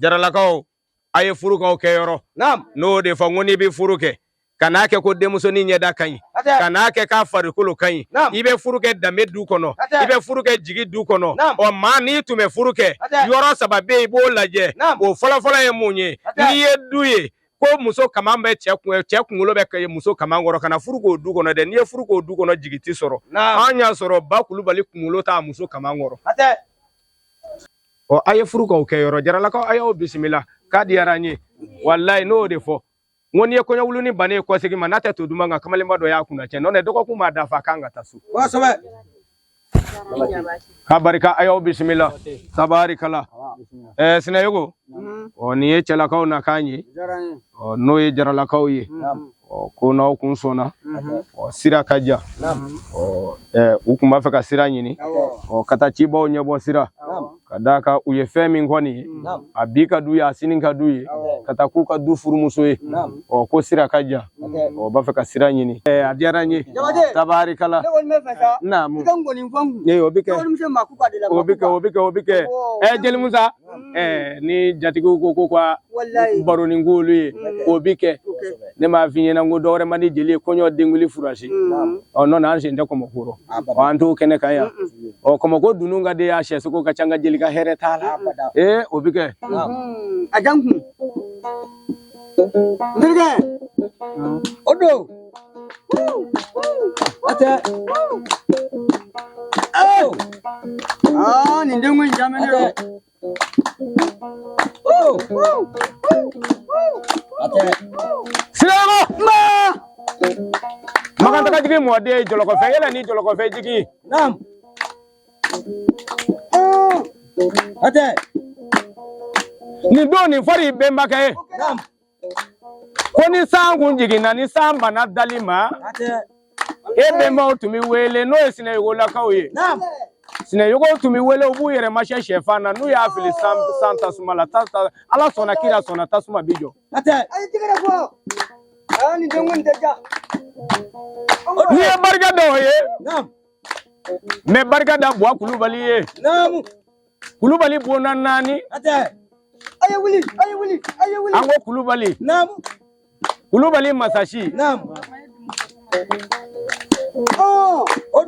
Jaralakaw, a ye furu k'aw kɛyɔrɔ. N'o de fɔ n ko n'i bɛ furu kɛ, kan'a kɛ ko denmusonin ɲɛda ka ɲi, kan'a kɛ k'a farikolo ka ɲi. I bɛ furu kɛ danbe du kɔnɔ, i bɛ furu kɛ jigi du kɔnɔ. Ɔ maa n'i tun bɛ furu kɛ, yɔrɔ saba bɛ yen, i b'o lajɛ. O fɔlɔfɔlɔ ye mun ye? N'i ye du ye ko muso kaman bɛ cɛ kun, cɛ kunkolo bɛ muso kaman kɔrɔ, kana furu k'o du kɔnɔ dɛ. N'i ye furu k'o du kɔnɔ, jigi tɛ sɔrɔ. An y'a sɔrɔ ba Kulubali kunkolo t'a muso kaman kɔrɔ. Ɔ, a ye furu k'aw kɛ yɔrɔ. Jaralakaw, a y'aw bisimila k'a diyara n ye. Walayi, n'o de fɔ n ko n'i ye kɔɲɔwulunin bannen ye kɔsegin ma, n'a tɛ to duman kan, kamalenba dɔ y'a kunna cɛ. N'o tɛ, dɔgɔkun m'a dafa, a kan ka taa so. Kosɛbɛ. K'a barika, a y'aw bisimila, tabarikala. Sinayogo, ɔ, nin ye cɛlakaw nakan ye. Ɔ, n'o ye jaralakaw ye. Ɔ, ko n'aw kun sɔnna, ɔ, sira ka ja. Ɔ, u kun b'a fɛ ka sira ɲini, ɔ, ka taa cibaw ɲɛbɔ sira ka d'a kan u ye fɛn min kɔni ye, a bi ka d'u ye, a sini ka d'u ye, ka taa k'u ka du furumuso ye. Ɔ, ko sira ka ja, ɔ, b'a fɛ ka sira ɲini. A diyara n ye, tabarikala. Naamu, o bɛ kɛ, o bɛ kɛ, o bɛ kɛ, o bɛ kɛ. Jeli Musa, ni jatigiw ko ka baronin k'olu ye, o bɛ kɛ. Ne m'a f'i ɲɛna ko dɔwɛrɛ man di jeli ye kɔɲɔ denkuli furasi. Ɔ, nɔ na, an sen tɛ kɔmɔko rɔ. Ɔ, an t'o kɛnɛ kan yan. Ɔ, kɔmɔko dunun ka di a sɛsogo ka ca, n ka jeli ka hɛrɛ t'a la. O bɛ kɛ. A jan kun n terikɛ, o don a tɛ. Aa, nin denko in jamɛ don. Sinayogo Makan taga jigin mɔden jɔlɔkɔfɛ yɛlɛ ni jɔlɔkɔfɛ jigin. Naam. A tɛ. Nin don nin fɔra i bɛnbakɛ ye. Naam. Ko ni san kun jiginna, ni san banna dali ma, A tɛ. e bɛnbaw tun bɛ wele, n'o ye Sinayogo-lakaw ye. Naam. Sinayogo tun bɛ wele, u b'u yɛrɛ masɛ sɛfan na, n'u y'a fili san tasuma la, Ala sɔnna, kira sɔnna, tasuma bi jɔ. A tɛ. A ye tɛgɛrɛ fɔ. Aa, nin denko in tɛ ja. N'i ye barika da o ye. Naam. N bɛ barika da Buwa Kulubali ye. Naamu. Kulubali bonda naani. A tɛ. A ye wuli, a ye wuli, a ye wuli. An ko Kulubali. Naamu. Kulubali masasi. Naamu.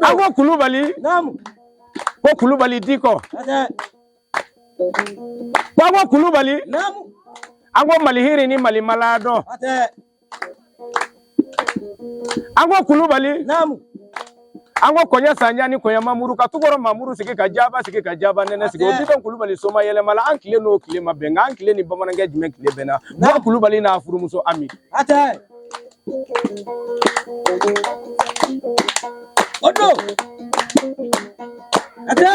An ko Kulubali. Naamu. Ko Kulubali Dikɔ. A tɛ. Ko an ko Kulubali. Naamu. An ko Malihiri ni Mali Maladɔn. A tɛ. An ko Kulubali. Naamu. An ko Kɔɲɛ Sanja ni Kɔɲɛ Mamuru, ka Tukɔrɔ Mamuru sigi, ka Jaba sigi, ka Jaba Nɛnɛ sigi. O Bitɔn Kulubali soma yɛlɛma la, an tile n'o tile ma bɛn, nka an tile ni bamanankɛ jumɛn tile bɛnna? Buwa Kulubali n'a furumuso Ami. A tɛ. O don. A tɛ.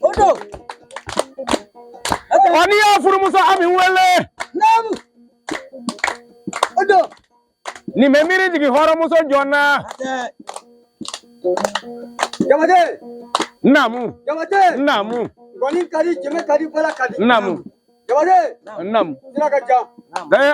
O don. Ɔ, n'i y'a furumuso Ami wele. Naamu. O don. Nin bɛ miiri jigin hɔrɔnmuso jɔn na. A tɛ. Jabate. Naamu. Jabate. Naamu. Ngɔni ka di, jɛmɛ ka di, bala ka di. Naamu. Jabate. Naamu. Sira ka jan.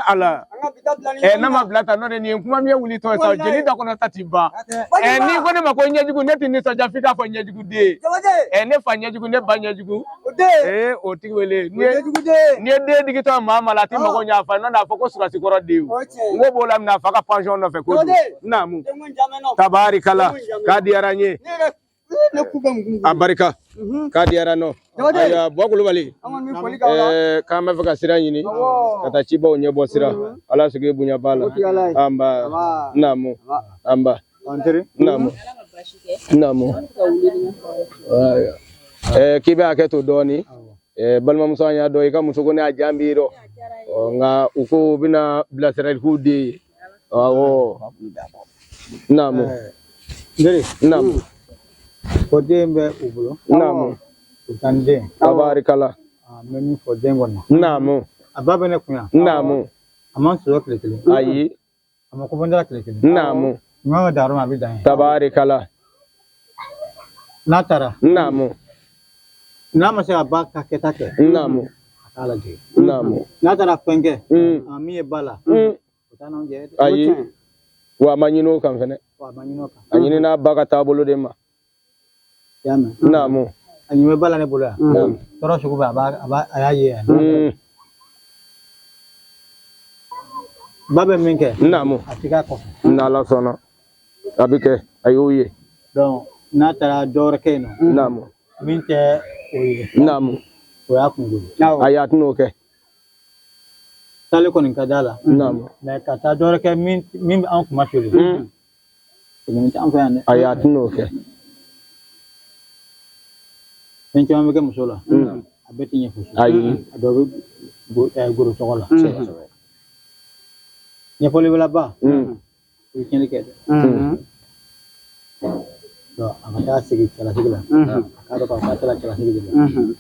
Ala. An ka bi ta bila ni N'a ma bila tan, n'o tɛ nin ye kuma min ye wulitɔ ye sa, jeli da kɔnɔ ta ti ban. N'i ko ne ma ko ɲɛjugu, ne tɛ nisɔndiya f'i k'a fɔ ɲɛjugu den. Jabate. Ne fa ɲɛjugu, ne ba ɲɛjugu. O den. O tigi wele. O ɲɛjugu den. N'i ye den digitɔ maa ma la, a t'i mago ɲɛ a fa ye, n'o tɛ a fɔ ko surasi kɔrɔ den. O tiɲɛ. N ko b'o la minɛ a fa ka pension nɔfɛ kojugu. Jabate. Naamu. Denko in jamɛ nɔ. Tabarikala. K'a diyara n ye. Ne yɛrɛ ne ku bɛ mun A barika. K'a diyara nɔ. Jabate. Ayiwa, Buwa Kulubali. An kɔni bɛ foli k'aw la. K'an bɛ fɛ ka sira ɲini ka taa cibaw ɲɛbɔ sira. Ala sigi bonya b'a la. O tigi Ala ye. Anba. Aba. Naamu. Anba. An teri. Naamu. Naamu. Ayiwa. K'i bɛ hakɛ to dɔɔni. Balimamuso, an y'a dɔn i ka muso ko ne y'a jan b'i rɔ. Ɔ, nka u ko u bɛna bilasirali k'u den ye. Awɔ. Naamu. N teri. Naamu. Ko den bɛ u bolo. Naamu. U bɛ taa ni den. Tabarikala. N bɛ min fɔ den kɔni na. Naamu. A ba bɛ ne kun yan. Naamu. A ma n sɔrɔ tile kelen. Ayi. A ma ko fɔ n tile kelen. Naamu. Ɲuman ka dan yɔrɔ min a bɛ dan yen. Tabarikala. N'a taara. Naamu. N'a ma se ka ba ka kɛta kɛ. Naamu. A t'a lajigin. Naamu. N'a taara fɛn kɛ. A min ye ba la. O t'a n'anw jɛ dɛ. Ayi. Wa a ma ɲini o kan fɛnɛ. Wa a ma ɲini o kan. A ɲinina ba ka taabolo de ma. I y'a mɛn. Naamu. A ɲuman bɛ ba la ne bolo yan. Naamu. Tɔɔrɔ sugu bɛɛ a y'a ye yan. Ba bɛ min kɛ. Naamu. A ti k'a kɔfɛ. N'Ala sɔnna. A bɛ kɛ. A y'o ye. Donc n'a taara dɔ wɛrɛ kɛ yen nɔ. Naamu. Min tɛ o ye. Naamu. O y'a kungo ye. Ayi, a tɛn'o kɛ. Taale kɔni ka d'a la. Naamu. Mais ka taa dɔ wɛrɛ kɛ min bɛ an kuma soli. O tɛ an fɛ yan dɛ. Ayi, a tɛn'o kɛ. Fɛn caman bɛ kɛ muso la, a bɛɛ tɛ ɲɛ fosi. Ayi. A dɔw bɛ goro tɔgɔ la. Ɲɛfɔlikɛlaba, i bɛ tiɲɛni kɛ dɛ. Donc a ka taa sigi cɛlasigi la, a k'a dɔn k'a fɔ k'a taara cɛlasigi de la.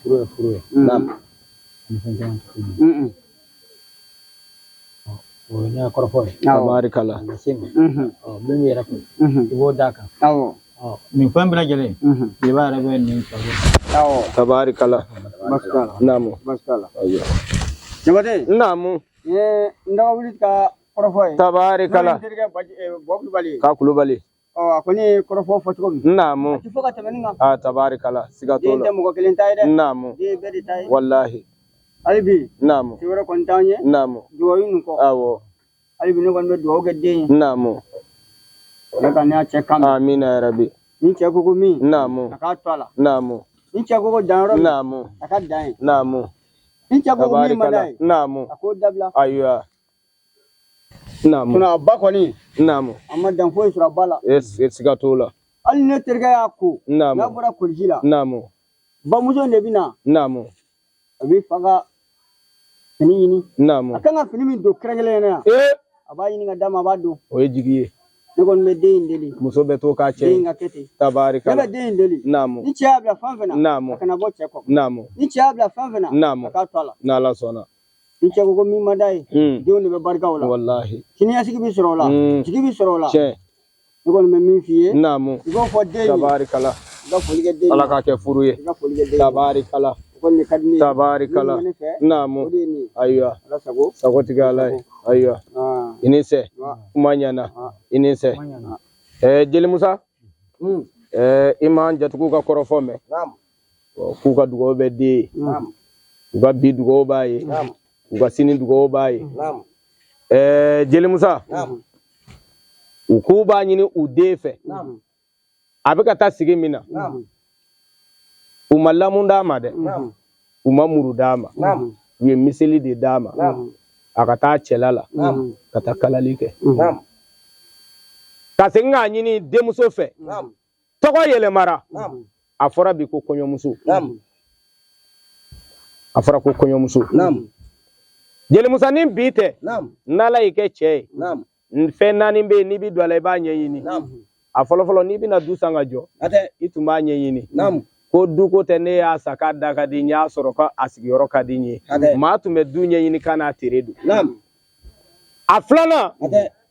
Furu ye furu ye. Ani fɛn caman tɛ kelen ye. O ye ne ka kɔrɔfɔ ye. Tabarikala. A lase ma. Ɔ min bɛ yɛrɛ fɛ, i b'o d'a kan. Ɔ nin fɛn bɛɛ lajɛlen, jeliba yɛrɛ bɛ nin sɔrɔ. Tabarikala. Naamu. Ayiwa. Jabate. Naamu. N ye n dagawuli ka kɔrɔfɔ ye. Tabarikala. N'o ye n terikɛ Bɔ Kulubali ye. Ka Kulubali. Ɔ a kɔni ye kɔrɔfɔ fɔ cogo min. Naamu. A ti fɔ ka tɛmɛ nin kan. Ah, tabarikala. Siga t'o Den la. tɛ mɔgɔ kelen ta ye dɛ. Naamu. Den ye bɛɛ de ta ye. Walahi. Hali bi. Naamu. Ci wɛrɛ kɔni t'anw ye. Naamu. Dugawu nin kɔ. Awɔ. Hali bi ne kɔni bɛ dugawu kɛ den ye. Naamu. Ala ka ne y'a cɛ kan mɛn. Amina ya rabi. Ni cɛ ko ko min. Naamu. A k'a to a la. Naamu. Ni cɛ ko ko dan yɔrɔ min. Naamu. A ka dan yen. Naamu. Ni cɛ ko ko min man d'a Tabarikala. ye. Naamu. A k'o dabila. Ayiwa. Naamu. Sinon a ba kɔni. Naamu. A ma dan foyi sɔrɔ a ba la. E siga t'o la. Hali ne terikɛ y'a ko. Naamu. N'a bɔra koliji la. Naamu. Bamuso in de bɛ na. Naamu. A bɛ fa ka fini ɲini. Naamu. A kan ka fini min don kɛrɛnkɛrɛnnenya la. Ee. A b'a ɲini ka d'a ma, a b'a don. O ye jigi ye. Ne kɔni bɛ den in deli. Muso bɛ to k'a cɛ Den ye. in ka kɛ ten. Ne Tabarikala. bɛ den in deli. Naamu. Ni cɛ y'a bila fɛn fɛn na. Naamu. A kana bɔ cɛ kɔ. Naamu. Ni cɛ y'a bila fɛn fɛn na. Naamu. A k'a to a la. N'Ala sɔnna. Ni cɛ ko ko min man d'a ye. Denw de bɛ barika o la. Walahi. Siniɲɛsigi bɛ sɔrɔ o la. Jigi bɛ sɔrɔ o la. Tiɲɛ. Ne kɔni bɛ min f'i ye. Naamu. I k'o fɔ den ye. Tabarikala. I ka foli kɛ den ye. Ala k'a kɛ furu ye. I ka foli kɛ den ye. Tabarikala. O kɔni de ka di ne ye. Tabarikala. Min bɛ ne fɛ. Naamu. O de ye nin ye. Ayiwa. Ala sago. Sago tigi Ala ye. Ayiwa. I ni sɛ. Kuma ɲɛna. I ni sɛ. Jeli Musa. I m'an jatigiw ka kɔrɔfɔ mɛn. K'u ka dugawu bɛ den ye. U ka bi dugawu b'a ye. U ka sini dugawu b'a ye. Jeli Musa. U k'u b'a ɲini u den fɛ. A bɛ ka taa sigi min na. U ma lamu d'a ma dɛ. U ma muru d'a ma. U ye miseli de d'a ma. A ka taa cɛla la. Ka taa kalali kɛ. Ka segin k'a ɲini denmuso fɛ. Tɔgɔ yɛlɛmara. A fɔra bi ko kɔɲɔmuso. A fɔra ko kɔɲɔmuso. Jeli Musa ni bi tɛ. N'Ala y'i kɛ cɛ ye. Fɛn naani bɛ yen n'i bɛ don a la i b'a ɲɛɲini. A fɔlɔfɔlɔ n'i bɛna du san ka jɔ. I tun b'a ɲɛɲini. Ko duko tɛ ne y'a san k'a da ka di n y'a sɔrɔ ko a sigiyɔrɔ ka di n ye. Maa tun bɛ du ɲɛɲini k'a n'a tere don. A filanan.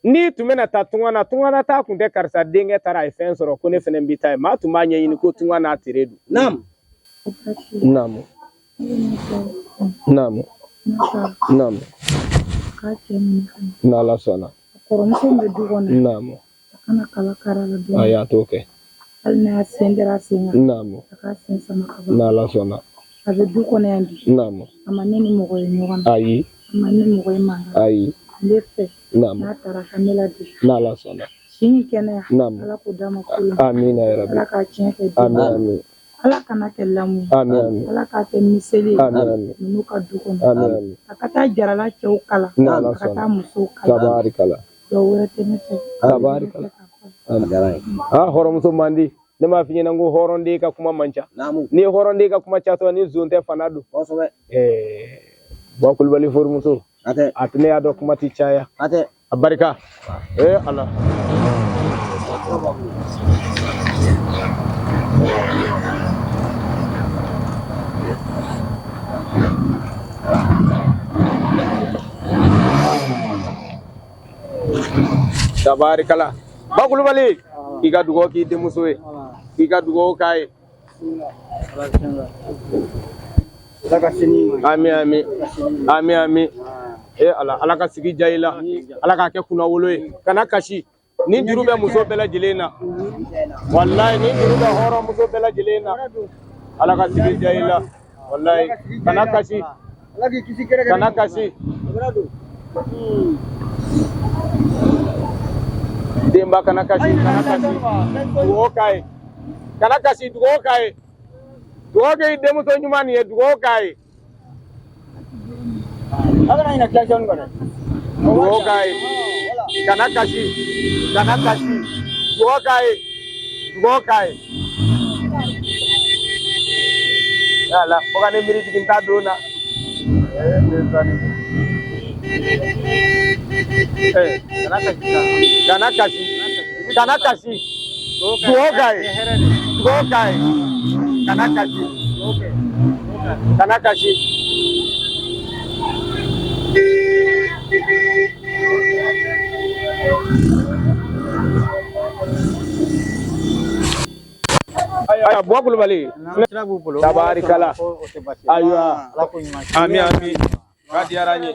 N'i tun bɛna taa tunga na, tunga na taa kun tɛ karisa denkɛ taara a ye fɛn sɔrɔ ko ne fɛnɛ bɛ taa yen. Maa tun b'a ɲɛɲini ko tunga n'a tere don. Naamu. Naamu. Naamu. N'Ala sɔnna. Kɔrɔmuso bɛ du kɔnɔ. Naamu. A kana kala kari la don. Ayi a t'o kɛ. Hali n'a sen dara a sen kan. Naamu. A k'a sen sama ka bɔ. N'Ala sɔnna. A bɛ du kɔnɔ yan bi. Naamu. A ma ne ni mɔgɔ ye ɲɔgɔn na. Ayi. A ma ne ni mɔgɔ ye mankan. Ayi. N bɛ fɛ. Naamu. N'a taara ka ne ladi. N'Ala sɔnna. Si ni kɛnɛya. Naamu. Ala k'o d'a ma ko la. Amina ya rabi. Ala k'a tiɲɛ kɛ den. Amin amin. Ala kana kɛ lamu ye. Amin amin. Ala k'a kɛ miseli ye. Amin amin. Ninnu ka du kɔnɔ. Amin amin. A ka taa jarala cɛw kala. N'Ala A ka taa sɔnna. musow kala. Tabarikala. Dɔw wɛrɛ tɛ ne fɛ. Tabarikala. Ah, hɔrɔnmuso man di. Ne m'a f'i ɲɛna ko hɔrɔnden ka kuma man ca. N'i ye hɔrɔnden ka kuma ca tɔ ni zon tɛ fana don. Bɔ Kulubali furumuso. A tɛ ne y'a dɔn kuma ti caya. A barika. Ala. Tabarikala. Ba Kulubali, k'i ka dugawu k'i denmuso ye. K'i ka dugawu k'a ye. Ami ami. Ami ami. Ala, Ala ka sigi diya i la. Ala k'a kɛ kunnawolo ye. Kana kasi. Ni juru bɛ muso bɛɛ lajɛlen na. Walayi ni juru bɛ hɔrɔnmuso bɛɛ lajɛlen na. Ala ka sigi diya i la. Walayi kana kasi. Kana kasi. Denba kana kasi, kana kasi. Dugawu k'a ye. Kana kasi, dugawu k'a ye. Dugawu kɛ i denmuso ɲuman nin ye, dugawu k'a ye. Dugawu k'a ye. Kana kasi, kana kasi. Dugawu k'a ye. Dugawu k'a ye. Ala fo ka ne miiri jigin n ta don na. Kana kasi, kana kasi, duwawu k'a ye, duwawu k'a ye, kana kasi, kana kasi. Ayiwa Buwa Kulubali. Tabarikala. Ayiwa. Ami ami. K'a diyara n ye.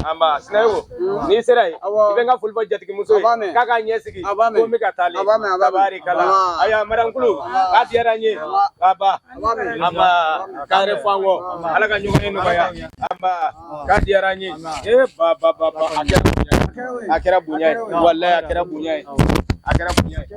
Anba Sinayogo n'i sera yen i bɛ n ka foli fɔ jatigimuso ye k'a k'a ɲɛ sigi ko n bɛ ka taa le. Tabarikala. Ayiwa madame Kulu k'a diyara n ye. Aba. Anba k'a yɛrɛ fɔ an kɔ. Ala ka ɲɔgɔn ye nɔgɔya. Anba k'a diyara n ye. Ee ba ba ba ba a kɛra bonya ye. A kɛra bonya ye. Walayi a kɛra bonya ye. A kɛra bonya ye.